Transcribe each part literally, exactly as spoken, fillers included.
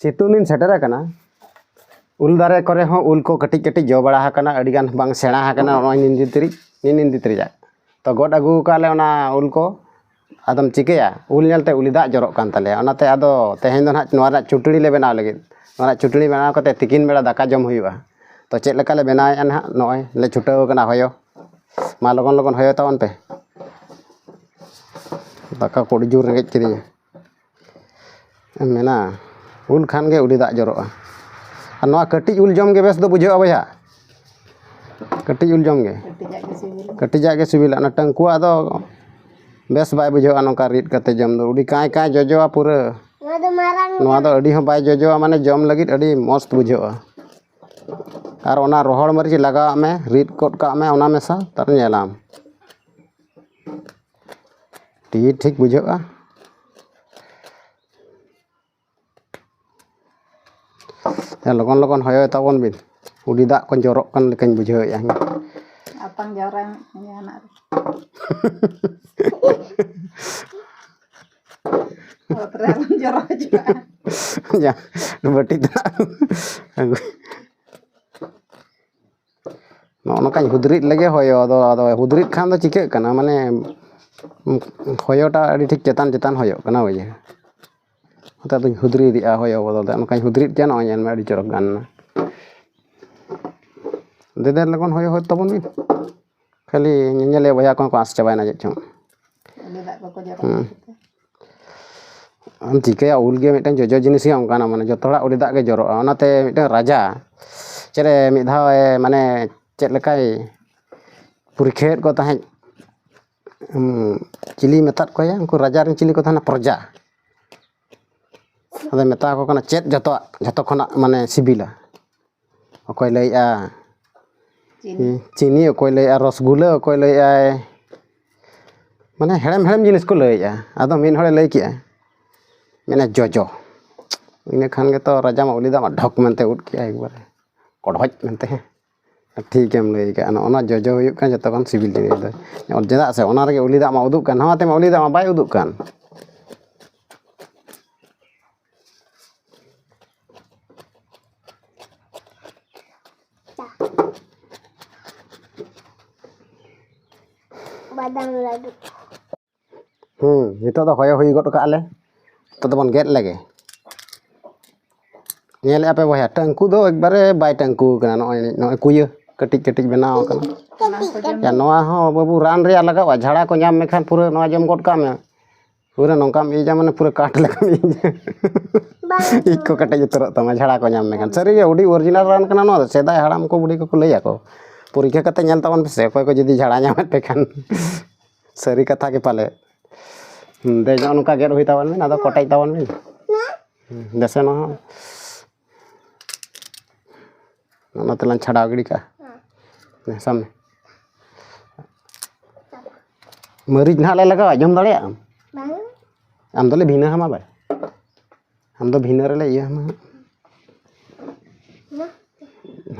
ᱥᱤᱛᱩᱝ ᱫᱤᱱ ᱥᱮᱴᱮᱨ ᱟᱠᱟᱱᱟ᱾ ᱩᱞ ᱫᱟᱨᱮ ᱠᱚᱨᱮ ᱦᱚᱸ ᱩᱞ ᱠᱚ ᱠᱟᱹᱴᱤᱡ ᱠᱟᱹᱴᱤᱡ ᱡᱚ ᱵᱟᱲᱟ ᱟᱠᱟᱱᱟ, ᱟᱹᱰᱤ ᱜᱟᱱ ᱵᱟᱝ ᱥᱮᱬᱟ ᱟᱠᱟᱱᱟ᱾ ᱱᱚᱜᱼᱚᱭ ᱱᱤᱱᱫᱤ ᱛᱟᱹᱨᱤᱡ, ᱱᱤᱱ ᱱᱤᱱᱫᱤ ᱛᱟᱹᱨᱤᱡᱟᱜ ᱛᱚ ᱜᱚᱫ ᱟᱹᱜᱩ ᱟᱠᱟᱫ ᱞᱮ ᱚᱱᱟ ᱩᱞ ᱠᱚ᱾ ᱟᱫᱚᱢ ᱪᱤᱠᱟᱹᱭᱟ, ᱩᱞ ᱧᱮᱞᱛᱮ ᱩᱞᱤ ᱫᱟᱜ ᱡᱚᱨᱚᱜ ᱠᱟᱱ ᱛᱟᱞᱮᱭᱟ᱾ ᱚᱱᱟᱛᱮ ᱟᱫᱚ ᱛᱮᱦᱮᱧ ᱫᱚ ᱱᱟᱦᱟᱜ ᱱᱚᱣᱟ ᱨᱮᱱᱟᱜ ᱪᱩᱴᱲᱤ ᱞᱮ ᱵᱮᱱᱟᱣ ᱞᱟᱹᱜᱤᱫ᱾ ᱱᱚᱣᱟ ᱨᱮᱱᱟᱜ ᱪᱩᱴᱲᱤ ᱵᱮᱱᱟᱣ ᱠᱟᱛᱮ ᱛᱤᱠᱤᱱ ᱵᱮᱲᱟ ᱫᱟᱠᱟ ᱡᱚᱢ ᱦᱩᱭᱩᱜᱼᱟ᱾ ᱛᱚ ᱪᱮᱫ ᱞᱮᱠᱟ ᱞᱮ ᱵᱮᱱᱟᱣᱮᱫᱼᱟ ᱱᱟᱦᱟᱜ, ᱱᱚᱜᱼᱚᱭ ᱞᱮ ᱪᱷᱩᱴᱟᱹᱣ ᱠᱟᱱᱟ ᱦᱚᱭᱚ᱾ ᱢᱟ ᱞᱚᱜᱚᱱ ᱞᱚᱜᱚᱱ ᱦᱚᱭᱚ ᱛᱟᱵᱚᱱ ᱯᱮ᱾ ᱫᱟᱠᱟ ᱠᱚ ᱟᱹᱰᱤ ᱡᱳᱨ ᱨᱮᱸᱜᱮᱡ ᱠᱤᱫᱤᱧᱟ᱾ ᱢᱮᱱᱟ, ᱩᱞ ᱠᱷᱟᱱ ᱜᱮ ᱩᱞᱤ ᱫᱟᱜ ᱡᱚᱨᱚᱜᱼᱟ᱾ ᱟᱨ ᱱᱚᱣᱟ ᱠᱟᱹᱴᱤᱡ ᱩᱞ ᱡᱚᱢ ᱜᱮ ᱵᱮᱥ ᱫᱚ ᱵᱩᱡᱷᱟᱹᱜᱼᱟ ᱵᱚᱭᱦᱟ᱾ ᱠᱟᱹᱴᱤᱡ ᱩᱞ ᱡᱚᱢ ᱜᱮ᱾ ᱠᱟᱹᱴᱤᱡᱟᱜ ᱜᱮ ᱥᱤᱵᱤᱞᱟ᱾ ᱠᱟᱹᱴᱤᱡᱟᱜ ᱜᱮ ᱥᱤᱵᱤᱞᱟ᱾ ᱚᱱᱟ ᱴᱟᱹᱝᱠᱩᱣᱟᱜ ᱫᱚ ᱵᱮᱥ ᱵᱟᱭ ᱵᱩᱡᱷᱟᱹᱜᱼᱟ ᱱᱚᱝᱠᱟ ᱨᱤᱫ ᱠᱟᱛᱮ ᱡᱚᱢ ᱫᱚ᱾ ᱟᱹᱰᱤ ᱠᱟᱸᱭ ᱠᱟᱸᱭ ᱡᱚᱡᱚᱜᱼᱟ ᱯᱩᱨᱟᱹ᱾ ᱱᱚᱣᱟ ᱫᱚ ᱢᱟᱨᱟᱝ ᱱᱚᱣᱟ ᱫᱚ ᱟᱹᱰᱤ ᱦᱚᱸ ᱵᱟᱭ ᱡᱚᱡᱚᱜᱼᱟ, ᱢᱟᱱᱮ ᱡᱚᱢ ᱞᱟᱹᱜᱤᱫ ᱟᱹᱰᱤ ᱢᱚᱥᱛ ᱵᱩᱡᱷᱟᱹᱜᱼᱟ᱾ ᱟᱨ ᱚᱱᱟ ᱨᱚᱦᱚᱲ ᱢᱟᱹᱨᱤᱪ ᱞᱟᱜᱟᱣᱟᱜ ᱢᱮ, ᱨᱤᱫ ᱜᱚᱫ ᱠᱟᱜ ᱢᱮ, ᱚᱱᱟ ᱢᱮᱥᱟ ᱛᱟᱨ ᱧᱮᱞᱟᱢ᱾ ᱟᱹᱰᱤ ᱴᱷᱤᱠ ᱵᱩᱡᱷᱟᱹᱜᱼᱟ᱾ ᱦᱮᱸ, ᱞᱚᱜᱚᱱ ᱞᱚᱜᱚᱱ ᱦᱚᱭᱚᱭ ᱛᱟᱵᱚᱱ ᱵᱤᱱ᱾ ᱩᱞᱤ ᱫᱟᱜ ᱠᱚ ᱡᱚᱨᱚᱜ ᱠᱟᱱ ᱞᱮᱠᱟᱧ ᱵᱩᱡᱷᱟᱹᱣᱮᱫᱼᱟ᱾ ᱟᱛᱟᱝ ᱡᱟᱣᱨᱟᱭ ᱢᱮ ᱡᱟᱦᱟᱱᱟᱜ ᱨᱮ᱾ ᱚᱛ ᱨᱮ ᱟᱞᱚᱢ ᱡᱚᱨᱚ ᱦᱚᱪᱚᱣᱟᱜᱼᱟ᱾ ᱡᱟ, ᱵᱟᱹᱴᱤ ᱫᱟᱜ ᱟᱹᱜᱩ᱾ ᱱᱚᱜᱼᱚ ᱱᱚᱝᱠᱟᱧ ᱦᱩᱫᱽᱨᱤᱫ ᱞᱮᱜᱮ ᱦᱚᱭᱚ᱾ ᱟᱫᱚ, ᱟᱫᱚ ᱦᱩᱫᱽᱨᱤᱫ ᱠᱷᱟᱱ ᱫᱚ ᱪᱤᱠᱟᱹᱜ ᱠᱟᱱᱟ? ᱢᱟᱱᱮ, ᱦᱚᱭᱚᱴᱟ ᱟᱹᱰᱤ ᱴᱷᱤᱠ ᱪᱮᱛᱟᱱ ᱪᱮᱛᱟᱱ ᱦᱚᱭᱚᱜ ᱠᱟᱱᱟ, ᱵᱩᱡᱷᱟᱹᱣ᱾ ᱚᱱᱟᱛᱮ ᱟᱫᱚᱧ ᱦᱩᱫᱽᱨᱤᱫᱮᱜᱼᱟ ᱦᱚᱭᱚ ᱵᱚᱫᱚᱞ ᱛᱮ᱾ ᱚᱱᱠᱟᱧ ᱦᱩᱫᱽᱨᱤᱫ ᱠᱮᱭᱟ, ᱱᱚᱜᱼᱚᱭ ᱧᱮᱞ ᱢᱮ, ᱟᱹᱰᱤ ᱪᱚᱨᱚᱠ ᱜᱟᱱ ᱮᱱᱟ᱾ ᱫᱮᱫᱮᱨ ᱞᱚᱜᱚᱱ ᱦᱚᱭᱚ ᱦᱚᱭ ᱛᱟᱵᱚᱱ ᱵᱤᱱ᱾ ᱠᱷᱟᱹᱞᱤ ᱧᱮᱧᱮᱞᱤᱭᱟᱹ ᱵᱚᱭᱦᱟ ᱠᱚᱦᱚᱸ ᱠᱚ ᱟᱸᱥ ᱪᱟᱵᱟᱭᱮᱱᱟ ᱪᱮᱫ ᱪᱚᱝ᱾ ᱩᱞᱤ ᱫᱟᱜ ᱠᱚᱠᱚ ᱡᱚᱨᱚ ᱦᱩᱸ᱾ ᱠᱷᱟᱹᱛᱤᱨ ᱛᱮ᱾ ᱟᱢ ᱪᱤᱠᱟᱹᱭᱟ, ᱩᱞ ᱜᱮ ᱢᱤᱫᱴᱮᱱ ᱡᱚᱡᱚ ᱡᱤᱱᱤᱥ ᱜᱮ ᱚᱱᱠᱟᱱᱟ, ᱢᱟᱱᱮ ᱡᱚᱛᱚ ᱦᱚᱲᱟᱜ ᱩᱞᱤ ᱫᱟᱜ ᱜᱮ ᱡᱚᱨᱚᱜᱼᱟ᱾ ᱚᱱᱟᱛᱮ ᱢᱤᱫᱴᱮᱱ ᱨᱟᱡᱟ ᱪᱮᱫ ᱨᱮ ᱢᱤᱫ ᱫᱷᱟᱣ ᱮ, ᱢᱟᱱᱮ ᱪᱮᱫ ᱞᱮᱠᱟᱭ ᱯᱚᱨᱤᱠᱷᱟᱭᱮᱫ ᱠᱚ ᱛᱟᱦᱮᱸᱫ, ᱩᱸ, ᱪᱤᱞᱤ ᱢᱮᱛᱟᱫ ᱠᱚᱣᱟᱭᱟ, ᱩᱱᱠᱩ ᱨᱟᱡᱟ ᱨᱮᱱ ᱪᱤᱞᱤ ᱠᱚ ᱛᱟᱦᱮᱱᱟ, ᱯᱨᱚᱡᱟ᱾ ᱟᱫᱚ ᱢᱮᱛᱟ ᱠᱚ ᱠᱟᱱᱟ, ᱪᱮᱫ ᱡᱚᱛᱚᱣᱟᱜ, ᱡᱚᱛᱚ ᱠᱷᱚᱱᱟᱜ ᱢᱟᱱᱮ ᱥᱤᱵᱤᱞᱟ? ᱚᱠᱚᱭ ᱞᱟᱹᱭᱮᱜᱼᱟ ᱪᱤᱱᱤ᱾ ᱪᱤᱱᱤ, ᱚᱠᱚᱭ ᱞᱟᱹᱭᱮᱜᱼᱟ ᱨᱚᱥᱜᱩᱞᱟᱹ, ᱚᱠᱚᱭ ᱞᱟᱹᱭᱮᱜᱼᱟᱭ ᱢᱟᱱᱮ ᱦᱮᱲᱮᱢ ᱦᱮᱲᱮᱢ ᱡᱤᱱᱤᱥ ᱠᱚ ᱞᱟᱹᱭᱮᱜᱼᱟ᱾ ᱟᱫᱚ ᱢᱤᱫ ᱦᱚᱲᱮ ᱞᱟᱹᱭ ᱠᱮᱜᱼᱟ, ᱢᱮᱱᱟ ᱡᱚᱡᱚ᱾ ᱤᱱᱟᱹ ᱠᱷᱟᱱ ᱜᱮᱛᱚ ᱨᱟᱡᱟ ᱢᱟ ᱩᱞᱤ ᱫᱟᱜ ᱢᱟ ᱰᱷᱚᱠ ᱢᱮᱱᱛᱮ ᱩᱫ ᱠᱮᱜᱼᱟᱭ, ᱮᱠᱵᱟᱨᱮ ᱠᱚᱰᱷᱚᱡ ᱢᱮᱱᱛᱮ᱾ ᱦᱮᱸ, ᱴᱷᱤᱠᱮᱢ ᱞᱟᱹᱭ ᱠᱟᱜᱼᱟ, ᱱᱚᱜᱼᱚ ᱱᱚᱣᱟ ᱡᱚᱡᱚ ᱦᱩᱭᱩᱜ ᱠᱟᱱᱟ ᱡᱚᱛᱚ ᱠᱷᱚᱱ ᱥᱤᱵᱤᱞ ᱡᱤᱱᱤᱥ ᱫᱚ᱾ ᱪᱮᱫᱟᱜ ᱥᱮ ᱚᱱᱟ ᱨᱮᱜᱮ ᱩᱞᱤ ᱫᱟᱜ ᱢᱟ ᱩᱫᱩᱜ ᱠᱟᱱ, ᱱᱚᱣᱟ ᱛᱮᱢᱟ ᱩᱞᱤ ᱫᱟᱜ ᱢᱟ ᱵᱟᱭ ᱩᱫᱩᱜ ᱠᱟᱱ᱾ ᱦᱩᱸ, ᱱᱤᱛᱚᱜ ᱫᱚ ᱦᱚᱭᱚ ᱦᱩᱭ ᱜᱚᱫ ᱠᱟᱜᱼᱟ ᱞᱮ᱾ ᱱᱤᱛᱚᱜ ᱫᱚᱵᱚᱱ ᱜᱮᱫ ᱞᱮᱜᱮ᱾ ᱧᱮᱞᱮᱫᱼᱟ ᱯᱮ ᱵᱚᱭᱦᱟ, ᱴᱟᱹᱝᱠᱩ ᱫᱚ ᱮᱠᱵᱟᱨᱮ ᱵᱟᱭ ᱴᱟᱹᱝᱠᱩ ᱠᱟᱱᱟ᱾ ᱱᱚᱜᱼᱚᱭ, ᱱᱚᱜᱼᱚᱭ ᱠᱩᱭᱟᱹ ᱠᱟᱹᱴᱤᱡ ᱠᱟᱹᱴᱤᱡ ᱵᱮᱱᱟᱣ ᱠᱟᱱᱟ᱾ ᱟᱨ ᱱᱚᱣᱟ ᱦᱚᱸ ᱵᱟᱹᱵᱩ ᱨᱟᱱ ᱨᱮᱭᱟᱜ ᱞᱟᱜᱟᱣᱼᱟ, ᱡᱷᱟᱲᱟ ᱠᱚ ᱧᱟᱢ ᱢᱮᱠᱷᱟᱱ ᱯᱩᱨᱟᱹ ᱱᱚᱣᱟ ᱡᱚᱢ ᱜᱚᱫ ᱠᱟᱜ ᱢᱮ᱾ ᱯᱩᱨᱟᱹ ᱱᱚᱝᱠᱟᱢ ᱤᱡᱟ, ᱢᱟᱱᱮ ᱯᱩᱨᱟᱹ ᱠᱟᱴ ᱞᱮᱠᱟᱢ ᱤᱡᱟ᱾ ᱤᱡ ᱠᱚ ᱠᱮᱴᱮᱡ ᱩᱛᱟᱹᱨᱚᱜ ᱛᱟᱢᱟ, ᱡᱷᱟᱲᱟ ᱠᱚ ᱧᱟᱢ ᱢᱮᱠᱷᱟᱱ᱾ ᱥᱟᱹᱨᱤᱜᱮ ᱟᱹᱰᱤ original ᱨᱟᱱ ᱠᱟᱱᱟ ᱱᱚᱣᱟ ᱫᱚ᱾ ᱥᱮᱫᱟᱭ ᱦᱟᱲᱟᱢ ᱠᱚ ᱵᱩᱲᱦᱤ ᱠᱚᱠᱚ ᱞᱟᱹᱭ ᱟᱠᱚ, ᱯᱚᱨᱤᱠᱠᱷᱟ ᱠᱟᱛᱮ ᱧᱮᱞ ᱛᱟᱵᱚᱱ ᱯᱮᱥᱮ, ᱚᱠᱚᱭ ᱠᱚ ᱡᱩᱫᱤ ᱡᱷᱟᱲᱟ ᱧᱟᱢᱮᱫ ᱯᱮ ᱠᱷᱟᱱ᱾ ᱥᱟᱹᱨᱤ ᱠᱟᱛᱷᱟ ᱜᱮ ᱯᱟᱞᱮ᱾ ᱦᱩᱸ, ᱫᱮ, ᱱᱚᱜᱼᱚ ᱱᱚᱝᱠᱟ ᱜᱮᱫ ᱦᱩᱭ ᱛᱟᱵᱚᱱ ᱵᱤᱱ, ᱟᱫᱚ ᱠᱚᱴᱮᱡ ᱛᱟᱵᱚᱱ ᱵᱤᱱ᱾ ᱦᱩᱸ, ᱫᱮᱥᱮ ᱱᱚᱣᱟ ᱦᱚᱸ᱾ ᱚᱱᱟ ᱛᱮᱞᱟᱝ ᱪᱷᱟᱰᱟᱣ ᱜᱤᱰᱤ ᱠᱟᱜᱼᱟ᱾ ᱦᱮᱸ, ᱥᱟᱵ ᱢᱮ᱾ ᱢᱟᱹᱨᱤᱪ ᱱᱟᱦᱟᱜ ᱞᱮ ᱞᱟᱜᱟᱣᱟ, ᱡᱚᱢ ᱫᱟᱲᱮᱭᱟᱜ ᱟᱢ? ᱵᱟᱝ᱾ ᱟᱢ ᱫᱚᱞᱮ ᱵᱷᱤᱱᱟᱹ ᱦᱟᱢᱟ ᱵᱟᱭ᱾ ᱟᱢ ᱫᱚ ᱵᱷᱤᱱᱟᱹ ᱨᱮᱞᱮ ᱤᱭᱟᱹ ᱦᱟᱢᱟ ᱦᱟᱸᱜ᱾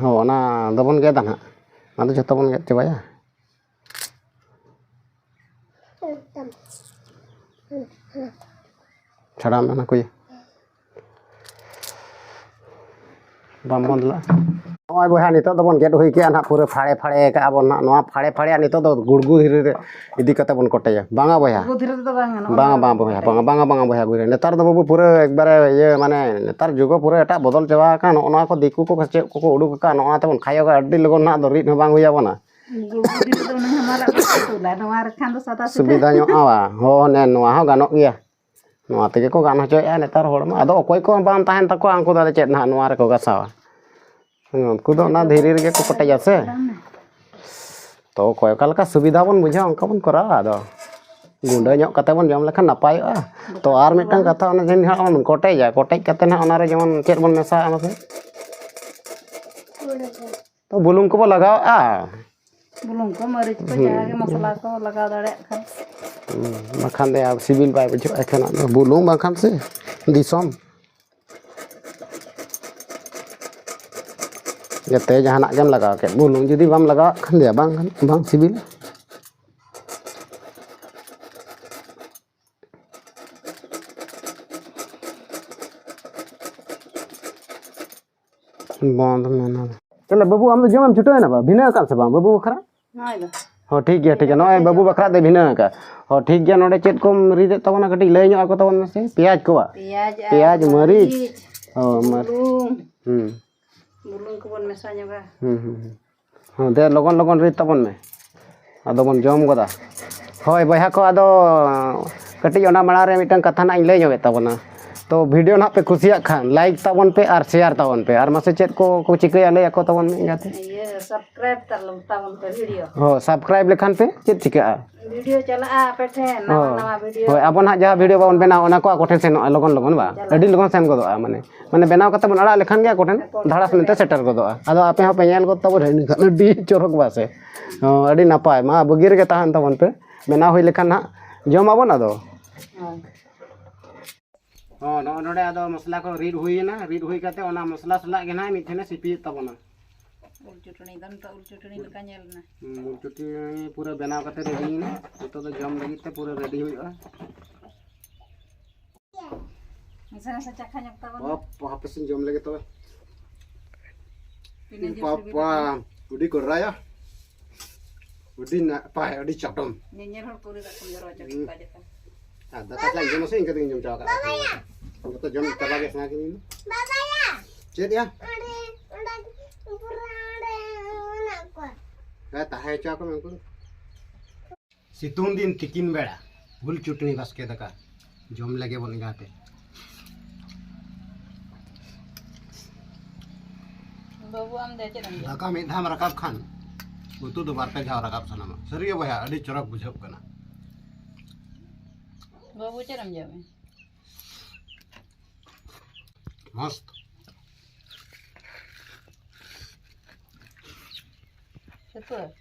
ᱦᱚᱸ, ᱚᱱᱟ ᱫᱚᱵᱚᱱ ᱜᱮᱫᱟ ᱱᱟᱦᱟᱜ᱾ ᱚᱱᱟ ᱫᱚ ᱡᱷᱚᱛᱚ ᱵᱚᱱ ᱜᱮᱫ ᱪᱟᱵᱟᱭᱟ᱾ ᱪᱷᱟᱲᱟᱣ ᱢᱮ ᱚᱱᱟ ᱠᱚ ᱤᱭᱟᱹ᱾ ᱵᱟᱢ ᱵᱚᱱᱫ ᱞᱮᱫᱟ᱾ ᱱᱚᱜᱼᱚᱭ ᱵᱚᱭᱦᱟ, ᱱᱤᱛᱚᱜ ᱫᱚᱵᱚᱱ ᱜᱮᱫ ᱦᱩᱭ ᱠᱮᱜᱼᱟ ᱱᱟᱦᱟᱜ, ᱯᱩᱨᱟᱹ ᱯᱷᱟᱲᱮ ᱯᱷᱟᱲᱮ ᱠᱟᱜᱼᱟ ᱵᱚᱱ ᱱᱟᱦᱟᱜ᱾ ᱱᱚᱣᱟ ᱯᱷᱟᱲᱮ ᱯᱷᱟᱲᱮᱭᱟᱜ ᱱᱤᱛᱚᱜ ᱫᱚ ᱜᱩᱲᱜᱩ ᱫᱷᱤᱨᱤ ᱨᱮ ᱤᱫᱤ ᱠᱟᱛᱮ ᱵᱚᱱ ᱠᱚᱴᱮᱡᱟ᱾ ᱵᱟᱝᱟ ᱵᱚᱭᱦᱟ? ᱜᱩᱲᱜᱩ ᱫᱷᱤᱨᱤ ᱨᱮᱫᱚ ᱵᱟᱝ ᱜᱟᱱᱚᱜᱼᱟ᱾ ᱵᱟᱝᱟ, ᱵᱟᱝ ᱵᱚᱭᱦᱟ, ᱵᱟᱝᱟ, ᱵᱟᱝᱟ, ᱵᱟᱝᱟ ᱵᱚᱭᱦᱟ, ᱜᱩᱲ ᱨᱮ᱾ ᱱᱮᱛᱟᱨ ᱫᱚ ᱵᱟᱹᱵᱩ ᱯᱩᱨᱟᱹ ᱮᱠᱵᱟᱨᱮ ᱤᱭᱟᱹ, ᱢᱟᱱᱮ ᱱᱮᱛᱟᱨ ᱡᱩᱜᱽ ᱯᱩᱨᱟᱹ ᱮᱴᱟᱜ ᱵᱚᱫᱚᱞ ᱪᱟᱵᱟ ᱟᱠᱟᱱ᱾ ᱱᱚᱜᱼᱚ ᱱᱚᱣᱟ ᱠᱚ ᱫᱤᱠᱩ ᱠᱚ ᱪᱮᱫ ᱠᱚᱠᱚ ᱩᱰᱩᱠ ᱟᱠᱟᱫ, ᱱᱚᱜᱼᱚ ᱱᱚᱣᱟ ᱛᱮᱵᱚᱱ ᱠᱷᱟᱭᱚᱜᱼᱟ, ᱟᱹᱰᱤ ᱞᱚᱜᱚᱱ ᱱᱟᱦᱟᱜ ᱫᱚ ᱨᱤᱫ ᱦᱚᱸ ᱵᱟᱝ ᱦᱩᱭ ᱟᱵᱚᱱᱟ᱾ ᱜᱩᱲᱜᱩ ᱫᱷᱤᱨᱤ ᱨᱮᱫᱚ ᱚᱱᱮ ᱦᱟᱢᱟᱞᱟᱜ ᱠᱚ ᱩᱛᱩ ᱞᱮᱫ, ᱱᱚᱣᱟ ᱨᱮᱠᱷᱟᱱ ᱫᱚ ᱥᱟᱫᱟ ᱥᱤᱫᱷᱟᱹ᱾ ᱥᱩᱵᱤᱫᱷᱟ ᱧᱚᱜᱼᱟ᱾ ᱦᱚᱸ, ᱚᱱᱮ ᱱᱚᱣᱟ ᱦᱚᱸ ᱜᱟᱱᱚᱜ ᱜᱮᱭᱟ᱾ ᱱᱚᱣᱟ ᱛᱮᱜᱮ ᱠᱚ ᱜᱟᱱ ᱦᱚᱪᱚᱭᱮᱫᱼᱟ ᱱᱮᱛᱟᱨ ᱦᱚᱲ ᱢᱟ᱾ ᱟᱫᱚ ᱚᱠᱚᱭ ᱠᱚ ᱵᱟᱝ ᱛᱟᱦᱮᱱ ᱛᱟᱠᱚᱣᱟ, ᱩᱱᱠᱩ ᱫᱚ ᱟᱫᱚ ᱪᱮᱫ ᱱᱟᱦᱟᱜ ᱱᱚᱣᱟ ᱨᱮᱠᱚ ᱜᱟᱥᱟᱣᱟ᱾ ᱩᱱᱠᱩ ᱫᱚ ᱚᱱᱟ ᱫᱷᱤᱨᱤ ᱨᱮᱜᱮ ᱠᱚ ᱠᱚᱴᱮᱡᱟ ᱥᱮ᱾ ᱛᱚ ᱚᱠᱚᱭ ᱚᱠᱟ ᱞᱮᱠᱟ ᱥᱩᱵᱤᱫᱷᱟ ᱵᱚᱱ ᱵᱩᱡᱷᱟᱹᱣᱟ, ᱚᱱᱠᱟ ᱵᱚᱱ ᱠᱚᱨᱟᱣᱟ᱾ ᱟᱫᱚ ᱜᱩᱸᱰᱟᱹ ᱧᱚᱜ ᱠᱟᱛᱮ ᱵᱚᱱ ᱡᱚᱢ ᱞᱮᱠᱷᱟᱱ ᱱᱟᱯᱟᱭᱚᱜᱼᱟ᱾ ᱛᱚ ᱟᱨ ᱢᱤᱫᱴᱟᱝ ᱠᱟᱛᱷᱟ, ᱚᱱᱮ ᱡᱮ ᱱᱟᱦᱟᱜ ᱵᱚᱱ ᱠᱚᱴᱮᱡᱟ, ᱠᱚᱴᱮᱡ ᱠᱟᱛᱮ ᱱᱟᱦᱟᱜ ᱚᱱᱟᱨᱮ ᱡᱮᱢᱚᱱ ᱪᱮᱫ ᱵᱚᱱ ᱢᱮᱥᱟᱣᱟᱜᱼᱟ ᱢᱟᱥᱮ? ᱛᱚ ᱵᱩᱞᱩᱝ ᱠᱚᱵᱚ ᱞᱟᱜᱟᱣᱟᱜᱼᱟ᱾ ᱵᱩᱞᱩᱝ ᱠᱚ, ᱢᱟᱹᱨᱤᱪ ᱠᱚ, ᱦᱩᱸ᱾ ᱡᱟᱦᱟᱸ ᱜᱮ ᱢᱚᱥᱞᱟ ᱠᱚ ᱞᱟᱜᱟᱣ ᱫᱟᱲᱮᱭᱟᱜ ᱠᱷᱟᱱ᱾ ᱦᱩᱸ, ᱵᱟᱠᱷᱟᱱ ᱫᱚ ᱟᱨ ᱥᱤᱵᱤᱞ ᱵᱟᱭ ᱵᱩᱡᱷᱟᱹᱜᱼᱟ ᱮᱱᱠᱷᱟᱱ ᱫᱚ᱾ ᱵᱩᱞᱩᱝ ᱵᱟᱝᱠᱷᱟᱱ ᱥᱮ ᱫᱤᱥᱚᱢ᱾ ᱡᱟᱛᱮ ᱡᱟᱦᱟᱱᱟᱜ ᱜᱮᱢ ᱞᱟᱜᱟᱣ ᱠᱮᱫ, ᱵᱩᱞᱩᱝ ᱡᱩᱫᱤ ᱵᱟᱢ ᱞᱟᱜᱟᱣᱟᱜ ᱠᱷᱟᱱ ᱫᱚ ᱵᱟᱝ, ᱵᱟᱝ ᱥᱤᱵᱤᱞᱟ᱾ ᱵᱚᱱᱫ ᱢᱮᱱᱟ᱾ ᱛᱟᱦᱞᱮ ᱵᱟᱹᱵᱩ, ᱟᱢ ᱫᱚ ᱡᱚᱢᱮᱢ ᱪᱷᱩᱴᱟᱹᱣ ᱮᱱᱟ ᱵᱟ? ᱵᱷᱤᱱᱟᱹ ᱟᱠᱟᱫ ᱥᱮ ᱵᱟᱝ ᱵᱟᱹᱵᱩ ᱵᱟᱠᱷᱨᱟ? ᱱᱚᱜᱼᱚᱭ ᱫᱚ᱾ ᱦᱚᱸ, ᱴᱷᱤᱠ ᱜᱮᱭᱟ, ᱴᱷᱤᱠ ᱜᱮᱭᱟ᱾ ᱱᱚᱜᱼᱚᱭ ᱵᱟᱹᱵᱩ ᱵᱟᱠᱷᱨᱟ ᱛᱮ ᱵᱷᱤᱱᱟᱹ ᱟᱠᱟᱫ᱾ ᱦᱚᱸ, ᱴᱷᱤᱠ ᱜᱮᱭᱟ᱾ ᱱᱚᱰᱮ ᱪᱮᱫ ᱠᱚᱢ ᱨᱤᱫᱮᱫ ᱛᱟᱵᱚᱱᱟ, ᱠᱟᱹᱴᱤᱡ ᱞᱟᱹᱭ ᱧᱚᱜ ᱟᱠᱚ ᱛᱟᱵᱚᱱ ᱢᱮᱥᱮ᱾ ᱯᱮᱸᱭᱟᱡᱽ ᱠᱚᱣᱟ? ᱯᱮᱸᱭᱟᱡᱽ ᱟᱨ ᱯᱮᱸᱭᱟᱡᱽ, ᱢᱟᱹᱨᱤᱪ᱾ ᱢᱟᱹᱨᱤᱪ᱾ ᱦᱚᱸ, ᱢᱟᱹᱨᱤᱪ᱾ ᱵᱩᱞᱩᱝ᱾ ᱦᱩᱸ᱾ ᱵᱩᱞᱩᱝ ᱠᱚᱵᱚᱱ ᱢᱮᱥᱟ ᱧᱚᱜᱟ᱾ ᱦᱩᱸ, ᱦᱩᱸ, ᱦᱩᱸ᱾ ᱦᱚᱸ, ᱫᱮ, ᱞᱚᱜᱚᱱ, ᱞᱚᱜᱚᱱ ᱨᱤᱫ ᱛᱟᱵᱚᱱ ᱢᱮ᱾ ᱟᱫᱚ ᱵᱚᱱ ᱡᱚᱢ ᱜᱚᱫᱟ᱾ ᱦᱳᱭ, ᱵᱚᱭᱦᱟ ᱠᱚ, ᱟᱫᱚ ᱠᱟᱹᱴᱤᱡ ᱚᱱᱟ ᱢᱟᱲᱟᱝ ᱨᱮ ᱢᱤᱫᱴᱟᱝ ᱠᱟᱛᱷᱟ ᱱᱟᱜ ᱤᱧ ᱞᱟᱹᱭ ᱧᱚᱜᱮᱫ ᱛᱟᱵᱚᱱᱟ᱾ ᱛᱚ, video ᱱᱟᱜ ᱯᱮ ᱠᱩᱥᱤᱭᱟᱜ ᱠᱷᱟᱱ, like ᱛᱟᱵᱚᱱ ᱯᱮ ᱟᱨ share ᱛᱟᱵᱚᱱ ᱯᱮ᱾ ᱟᱨ ᱢᱟᱥᱮ ᱪᱮᱫ ᱠᱚ ᱠᱚ ᱪᱤᱠᱟᱹᱭᱟ, ᱞᱟᱹᱭ ᱟᱠᱚ ᱛᱟᱵᱚᱱ ᱢᱮ ᱮᱸᱜᱟᱛᱮ᱾ ᱤᱭᱟᱹ, subscribe ᱛᱟ-, ᱛᱟᱵᱚᱱ ᱯᱮ video᱾ ᱦᱳᱭ, subscribe ᱞᱮᱠᱷᱟᱱ ᱯᱮ ᱪᱮᱫ ᱪᱤᱠᱟᱹᱜᱼᱟ? Video ᱪᱟᱞᱟᱜᱼᱟ ᱟᱯᱮ ᱴᱷᱮᱱ, ᱱᱟᱣᱟ, ᱦᱳᱭ᱾ ᱱᱟᱣᱟ video᱾ ᱦᱳᱭ, ᱟᱵᱚ ᱱᱟᱜ ᱡᱟᱦᱟᱸ video ᱵᱟᱵᱚᱱ ᱵᱮᱱᱟᱣᱟ, ᱚᱱᱟ ᱠᱚ ᱟᱠᱚ ᱴᱷᱮᱱ ᱥᱮᱱᱚᱜᱼᱟ ᱞᱚᱜᱚᱱ ᱞᱚᱜᱚᱱ, ᱵᱟ? ᱪᱟᱞᱟᱜᱼᱟ᱾ ᱟᱹᱰᱤ ᱞᱚᱜᱚᱱ ᱥᱮᱱ ᱜᱚᱫᱚᱜᱼᱟ, ᱢᱟᱱᱮ, ᱢᱟᱱᱮ, ᱵᱮᱱᱟᱣ ᱠᱟᱛᱮ ᱵᱚᱱ ᱟᱲᱟᱜ ᱞᱮᱠᱷᱟᱱ ᱜᱮ ᱟᱠᱚ ᱴᱷᱮᱱ ᱟᱠᱚ ᱫᱷᱟᱲᱟᱥ ᱢᱮᱱᱛᱮ ᱥᱮᱴᱮᱨ᱾ ᱥᱮᱴᱮᱨ ᱜᱚᱫᱚᱜᱼᱟ᱾ ᱟᱫᱚ ᱟᱯᱮ ᱦᱚᱸ ᱯᱮ ᱧᱮᱞ ᱜᱚᱫ ᱛᱟᱵᱚᱱᱟ, ᱤᱱᱟᱹ ᱠᱷᱟᱱ ᱟᱹᱰᱤ ᱪᱚᱨᱚᱠ, ᱵᱟ ᱥᱮ? ᱦᱚᱸ, ᱟᱹᱰᱤ ᱱᱟᱯᱟᱭ᱾ ᱢᱟ, ᱵᱩᱜᱤ ᱨᱮᱜᱮ ᱛᱟᱦᱮᱱ ᱛᱟᱵᱚᱱ ᱯᱮ᱾ ᱵᱮᱱᱟᱣ ᱦᱩᱭ ᱞᱮᱠᱷᱟᱱ ᱦᱟᱸᱜ ᱡᱚᱢ ᱟᱵᱚᱱ ᱟᱫᱚ᱾ ᱦᱳᱭ᱾ ᱦᱚᱸ, ᱱᱚᱜᱼᱚ ᱱᱚᱰᱮ ᱟᱫᱚ ᱢᱚᱥᱞᱟ ᱠᱚ ᱨᱤᱫ ᱦᱩᱭᱮᱱᱟ᱾ ᱨᱤᱫ ᱦᱩᱭ ᱠᱟᱛᱮ ᱚᱱᱟ ᱢᱚᱥᱞᱟ ᱥᱟᱞᱟᱜ ᱜᱮ ᱱᱟᱦᱟᱜ ᱢᱤᱫ ᱴᱷᱮᱱᱮ ᱥᱤᱯᱤᱭᱮᱫ ᱛᱟᱵᱚᱱᱟ᱾ ᱩᱞ ᱪᱩᱴᱱᱤ ᱫᱚ ᱱᱤᱛᱚᱜ ᱩᱞ ᱪᱩᱴᱱᱤ ᱞᱮᱠᱟ ᱧᱮᱞ ᱮᱱᱟ᱾ ᱦᱩᱸ, ᱩᱞ ᱪᱩᱴᱱᱤ ᱯᱩᱨᱟᱹ ᱵᱮᱱᱟᱣ ᱠᱟᱛᱮ ready ᱮᱱᱟ᱾ ᱱᱤᱛᱚᱜ ᱫᱚ ᱡᱚᱢ ᱞᱟᱹᱜᱤᱫ ᱛᱮ ᱯᱩᱨᱟᱹ ready ᱦᱩᱭᱩᱜᱼᱟ᱾ ᱱᱟᱥᱮ ᱱᱟᱥᱮ ᱪᱟᱠᱷᱟ ᱧᱚᱜ ᱛᱟᱵᱚᱱ ᱢᱮ᱾ ᱦᱚᱯ, ᱦᱟᱯᱮ ᱥᱮᱧ ᱡᱚᱢ ᱞᱮᱜᱮ ᱛᱚᱵᱮ᱾ ᱛᱤᱱᱟᱹᱜ ᱡᱳᱨ ᱥᱤᱵᱤᱞ ᱵᱟᱯᱟ, ᱠᱟᱱᱟ᱾ ᱟᱹᱰᱤ ᱠᱚᱰᱨᱟᱭᱟ᱾ ᱟᱹᱰᱤ ᱱᱟᱯᱟᱭ, ᱟᱹᱰᱤ ᱪᱟᱴᱚᱢ᱾ ᱧᱮᱧᱮᱞ ᱦᱚᱲ ᱠᱚ ᱩᱱᱤ ᱫᱟᱜ ᱠᱚ ᱡᱚᱨᱚ ᱦᱚᱪᱚ ᱦᱩᱸ᱾ ᱠᱮᱫᱟ ᱡᱚᱛᱚ᱾ ᱟᱨ ᱫᱟᱠᱟ ᱥᱟᱞᱟᱜ ᱤᱧ ᱡᱚᱢᱟ ᱥᱮ ᱤᱱᱠᱟᱹ ᱛᱮᱜᱤᱧ ᱡᱚᱢ ᱪᱟᱵᱟ ᱠᱟᱜᱼᱟ? ᱵᱟᱵᱟᱭᱟ᱾ ᱡᱚᱛᱚ ᱡᱚᱢ ᱪᱟᱵᱟ ᱜᱮ ᱥᱟᱱᱟ ᱠᱤᱫᱤᱧᱟ᱾ ᱵᱟᱵᱟᱭᱟ᱾ ᱪᱮᱫ ᱭᱟ? ᱚᱸᱰᱮ, ᱚᱸᱰᱮ, ᱯᱩᱨᱟᱹ ᱚᱸᱰᱮ ᱢᱮᱱᱟᱜ ᱠᱚᱣᱟ᱾ ᱦᱮᱸ, ᱛᱟᱦᱮᱸ ᱦᱚᱪᱚ ᱟᱠᱚ ᱢᱮ ᱩᱱᱠᱩ ᱫᱚ᱾ ᱥᱤᱛᱩᱝ ᱫᱤᱱ ᱛᱤᱠᱤᱱ ᱵᱮᱲᱟ ᱩᱞ ᱪᱩᱴᱱᱤ ᱵᱟᱥᱠᱮ ᱫᱟᱠᱟ ᱡᱚᱢ ᱞᱮᱜᱮ ᱵᱚᱱ ᱮᱸᱜᱟᱛᱮ᱾ ᱵᱟᱹᱵᱩ, ᱟᱢ ᱫᱚ ᱪᱮᱫ ᱮᱢ ᱡᱚᱢᱟ? ᱫᱟᱠᱟ ᱢᱤᱫ ᱫᱷᱟᱣ ᱮᱢ ᱨᱟᱠᱟᱵ ᱠᱷᱟᱱ ᱩᱛᱩ ᱫᱚ ᱵᱟᱨ ᱯᱮ ᱫᱷᱟᱣ ᱨᱟᱠᱟᱵ ᱥᱟᱱᱟᱢᱟ᱾ ᱥᱟᱹᱨᱤ ᱜᱮ ᱵᱚᱭᱦᱟ, ᱟᱹᱰᱤ ᱪᱚᱨᱚᱠ ᱵᱩᱡᱷᱟᱹᱜ ᱠᱟᱱᱟ᱾ ᱵᱟᱹᱵᱩ, ᱪᱮᱫ ᱮᱢ ᱡᱚᱢᱟ? ᱢᱚᱥᱛ᱾ ᱪᱷᱟᱹᱛᱩ?